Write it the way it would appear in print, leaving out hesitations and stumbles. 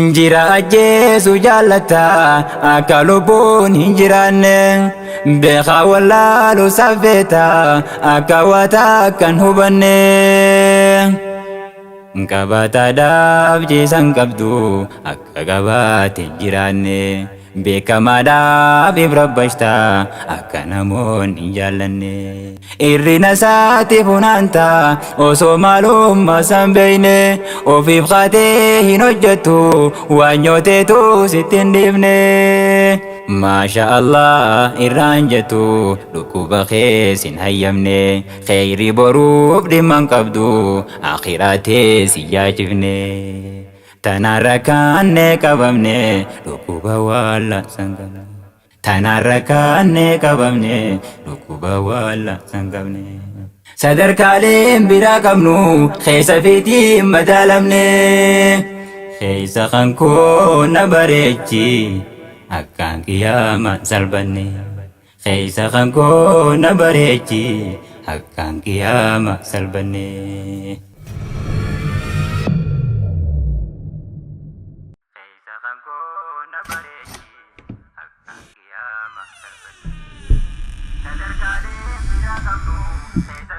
Jira ajjeesu jaallata akka lubbuun hin jiraanne, beekaa wallaalu saffeeta akka wata akkan hubanne. Qabaataadhaaf ciisan qabdu akka qabaate hin jiraanne, beekamaadhaaf ifrabbashta akka namoonni hin jaallanne. Irrina isaatti funaanta osoo maalummaa san beeyne, ofiif kaatee hin hojjettu waan nyooteetu sitti hin dhiifne. Maasha Allah irraan jettu dhukkuba kees hin hayyamne, kheyrii boruuf dhimma hin qabdu akhiraatee si yaachifne. Tanaan rakkaanne qabamne dhukkuba wallaansa hin qabne. Tanaan rakkaanne qabamne dhukkuba wallaansa hin qabne. Sadarkaaleen biraa qabnu keessa fiitiin madaalamne. Keessa kan koo na bareechi akkaan qiyaamaan salphanne. Keessa kan koo na bareechi akkaan qiyaamaan salphanne. Keessa kan koo na bareechi akkaan qiyaamaan salphanne. Sadarkaaleen biraa qabnu keessa.